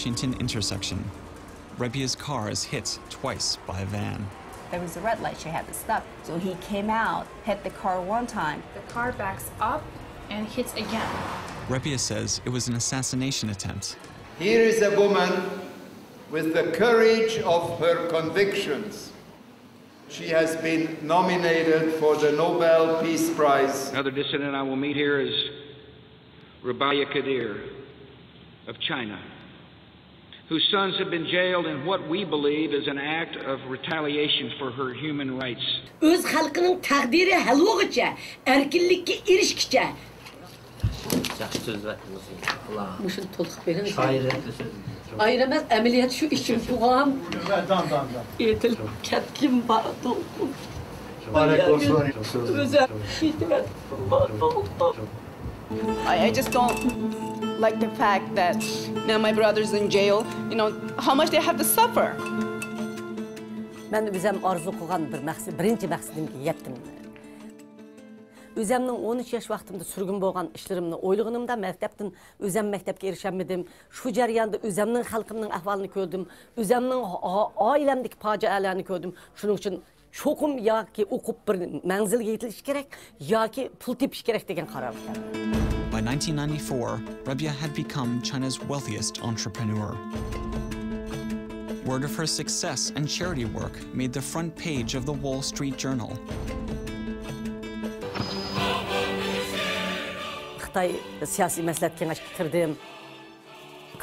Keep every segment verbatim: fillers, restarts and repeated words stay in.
Washington intersection. Rebia's car is hit twice by a van. There was a red light, she had to stop. So he came out, hit the car one time. The car backs up and hits again. Rebia says it was an assassination attempt. Here is a woman with the courage of her convictions. She has been nominated for the Nobel Peace Prize. Another dissident I will meet here is Rabia Kadeer of China, whose sons have been jailed in what we believe is an act of retaliation for her human rights. ئۆز خەلقىنىڭ تەقدىرى ھەل بولغۇچە، ئەركىنلىككە ئېرىشكىچە، ياخشى سۆزلەپ، مۇشۇنى تولۇق بېرىڭ. شائىرىيەتتە سۆزلىدى. ئايرىم ئەمەس، ئەمەلىيەت شۇ ئىچىم بوغان. دان، دان، دان. ئېتىلىپ كەتكىن بار دولقۇن. مۇبارەك بولسۇن. ئۆزۈم كېتىۋەتتىم بار دولقۇن. I, I just don't like the fact that now my brother's in jail, you know, how much they have to suffer. مەن ئۆزۈم ئارزۇ قىلغان بىر مەقسەت، بىرىنچى مەقسىتىمگە يەتتىم. ئۆزۈمنىڭ ئون ئۈچ ياش ۋاقتىمدا سۈرگۈن بولغان ئىشلىرىمنى ئويلىغىنىمدا، مەكتەپتىن ئۆزۈم مەكتەپكە ئېرىشەلمىدىم. شۇ جەرياندا ئۆزۈمنىڭ خەلقىمنىڭ ئەھۋالىنى كۆردۈم. ئۆزۈمنىڭ ئا-، ئا-، ئائىلەمدىكى پاجىئەلەرنى كۆردۈم. شۇنىڭ ئۈچۈن چوقۇم ياكى ئوقۇپ بىر مەنزىلگە يېتىلىش كېرەك، ياكى پۇل تېپىش كېرەك دېگەن قارارغا كەلدىم. By nineteen ninety-four, Rebia had become China's wealthiest entrepreneur. Word of her success and charity work made the front page of the Wall Street Journal. خىتاي سىياسىي مەسلىھەت كېڭەشكە كىردىم.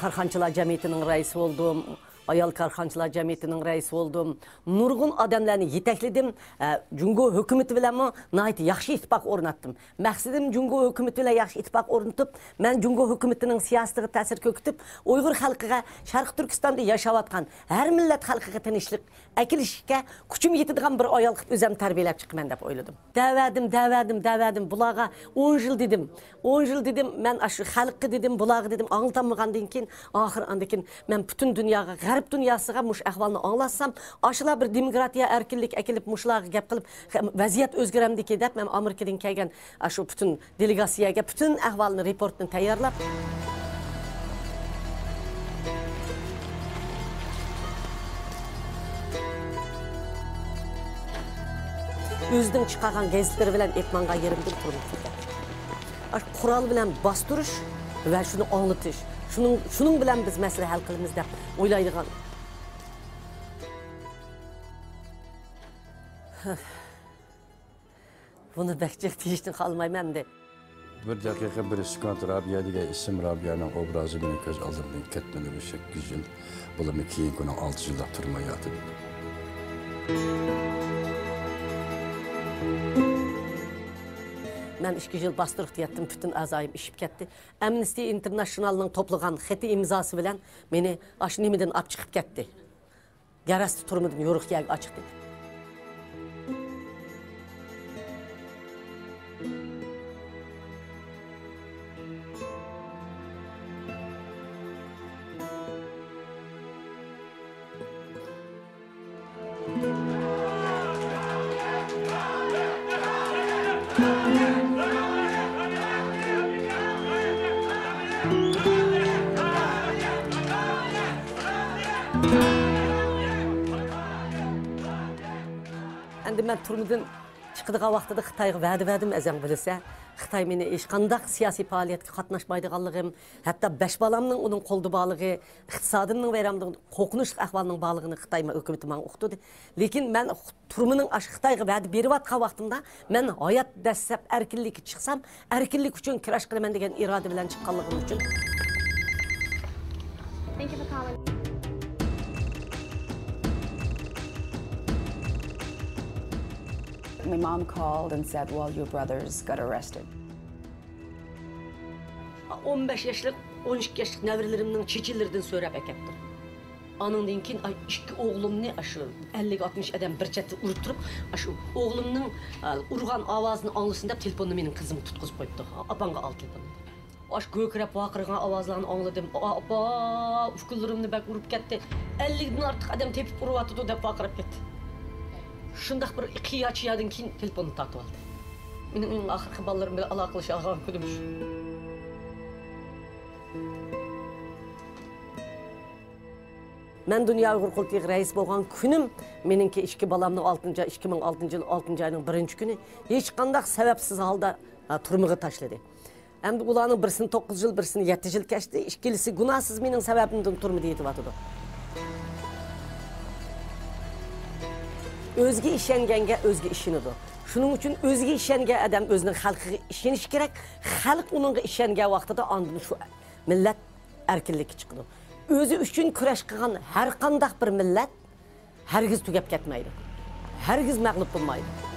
كارخانىچىلار جەمئىيىتىنىڭ رەئىسى بولدۇم. ئايال كارخانىچىلار جەمئىيىتىنىڭ رەئىسى بولدۇم. نۇرغۇن ئادەملەرنى يېتەكلىدىم. ئە، جۇڭگو ھۆكۈمىتى بىلەنمۇ ناھايىتى ياخشى ئىتتىپاق ئورناتتىم. مەقسىتىم جۇڭگو ھۆكۈمىتى بىلەن ياخشى ئىتتىپاق ئورنىتىپ، مەن جۇڭگو ھۆكۈمىتىنىڭ سىياسىتىگە تەسىر كۆرسىتىپ، ئۇيغۇر خەلقىگە، شەرقىي تۈركىستاندا ياشاۋاتقان ھەر مىللەت خەلقىگە تىنچلىق ئەكېلىشكە كۈچۈم يېتىدىغان بىر ئايال قىلىپ ئۆزۈم تەربىيەلەپ چىقىمەن دەپ ئويلىدىم. دەۋەدىم، دەۋەدىم، دەۋەدىم. بۇلارغا ئون يىل دېدىم. ئون يىل دېدىم، مەن ئاشۇ خەلققە دېدىم، بۇلارغا دېدىم، ئاڭلىتالمىغاندىن كېيىن، ئاخىر ئاندىن كېيىن مەن پۈتۈن دۇنياغا، غەرب دۇنياسىغا مۇشۇ ئەھۋالنى ئاڭلاتسام، ئاشۇلار بىر دېموكراتىيە، ئەركىنلىك ئەكېلىپ، مۇشۇلارغا گەپ قىلىپ، ۋەزىيەت ئۆزگىرەمدىكى دەپ، مەن ئامېرىكىدىن كەلگەن ئاشۇ پۈتۈن دېلېگاتسىيەگە پۈتۈن ئەھۋالنى، رېپورتنى تەييارلاپ. ئۆزىنىڭ چىقارغان گېزىتلىرى بىلەن ئېلىپ ماڭغان يېرىمدىن تۇرۇپ كېتەتتى. ئاشۇ قورال بىلەن باستۇرۇش ۋە شۇنى ئاڭلىتىش، شۇنىڭ، شۇنىڭ بىلەن بىز مەسىلە ھەل قىلىمىز دەپ ئويلايدىغان. بۇنى بەك جىق دېيىشنى خالىمايمەن ئەمدى. بىر دەقىقە، بىر سېكۇنت رابىيە دېگەن ئىسىم، رابىيەنىڭ ئوبرازى مېنىڭ كۆز ئالدىمدىن كەتمىدى. بۇ سەككىز يىل، بولۇپمۇ كېيىنكى ئۇنىڭ ئالتە يىللاپ تۈرمە ھاياتى. مەن ئىككى يىل باستۇرۇق يەتتىم، پۈتۈن ئەزايىم ئىششىپ كەتتى. ئەمنىستى ئىنتېرناشنالنىڭ توپلىغان خېتى ئىمزاسى بىلەن مېنى ئاشۇ نېمىدىن ئاپ چىقىپ كەتتى. گەرەستە تۈرمىدىن يورۇق يەرگە ئاچىقتى. ئەمدى مەن تۈرمىدىن چىقىدىغان ۋاقتىدا خىتايغا ۋەدە بەردىم، ئەزەڭ بىلسە. خىتاي مېنى ھېچقانداق سىياسىي پائالىيەتكە قاتناشمايدىغانلىقىم، ھەتتا بەش بالامنىڭ ئۇنىڭ قولىدا بارلىقى، ئىقتىسادىمنىڭ ۋەيران بولىدىغان قورقۇنچلۇق ئەھۋالنىڭ بارلىقىنى خىتاي ھۆكۈمىتى ماڭا ئۇقتۇردى. لېكىن مەن تۈرمىنىڭ ئاشۇ خىتايغا ۋەدە بېرىۋاتقان ۋاقتىمدا، مەن ھايات دەسسەپ ئەركىنلىككە چىقسام، ئەركىنلىك ئۈچۈن كۈرەش قىلىمەن دېگەن ئىرادە بىلەن چىققانلىقىم ئۈچۈن. Thank you for calling. My mom called and said, "Well, your brother's got arrested." ئون بەش ياشلىق، ئون ئىككى ياشلىق نەۋرىلىرىمنىڭ چېچىلىرىدىن سۆرەپ ئەكەپتۇ. ئانىڭدىن كېيىن، ئاي، ئىككى ئوغلۇمنى ئاشۇ ئەللىك ئاتمىش ئادەم بىر چەتتە ئۇرۇپ تۇرۇپ، ئاشۇ ئوغلۇمنىڭ، ئا، ئۇرغان ئاۋازىنى ئاڭلىسۇن دەپ تېلېفوننى مېنىڭ قىزىمغا تۇتقۇزۇپ قويۇپتۇ. «ئاپاڭغا ئال تېلېفوننى» دەپ. ئاشۇ گۆكىرەپ ۋارقىرىغان ئاۋازلارنى ئاڭلىدىم. «ئا-، ئاپا، ئۇكىلىرىمنى بەك ئۇرۇپ كەتتى. ئەللىكتىن ئارتۇق ئادەم تېپىپ ئۇرۇۋاتىدۇ» دەپ ۋارقىراپ كەتتى. شۇنداق بىر قىيا-چىيادىن كېيىن تېلېفوننى تارتىۋالدى. مېنىڭ ئەڭ ئاخىرقى بالىلىرىم بىلەن ئالاقىلىشالغان كۈنۈم شۇ. مەن دۇنيا ئۇيغۇر قۇرۇلتىيىغا رەئىس بولغان كۈنۈم، مېنىڭكى ئىككى بالامنى ئالتىنچى ئاي، ئىككى مىڭ ئالتىنچى يىل ئالتىنچى ئاينىڭ بىرىنچى كۈنى ھېچقانداق سەۋەبسىز ھالدا، ھە، تۈرمىگە تاشلىدى. ئەمدى ئۇلارنىڭ بىرسىنى توققۇز يىل، بىرسىنى يەتتە يىل كەچتى. ئىككىلىسى گۇناھسىز مېنىڭ سەۋەبىمدىن تۈرمىدە يېتىۋاتىدۇ. ئۆزىگە ئىشەنگەنگە ئۆزگە ئىشىنىدۇ. شۇنىڭ ئۈچۈن ئۆزىگە ئىشەنگەن ئادەم ئۆزىنىڭ خەلقىگە ئىشىنىشى كېرەك. خەلق ئۇنىڭغا ئىشەنگەن ۋاقتىدا ئاندىن شۇ مىللەت ئەركىنلىككە چىقىدۇ. ئۆزى ئۈچۈن كۈرەش قىلغان ھەر قانداق بىر مىللەت ھەرگىز تۈگەپ كەتمەيدۇ. ھەرگىز مەغلۇپ بولمايدۇ.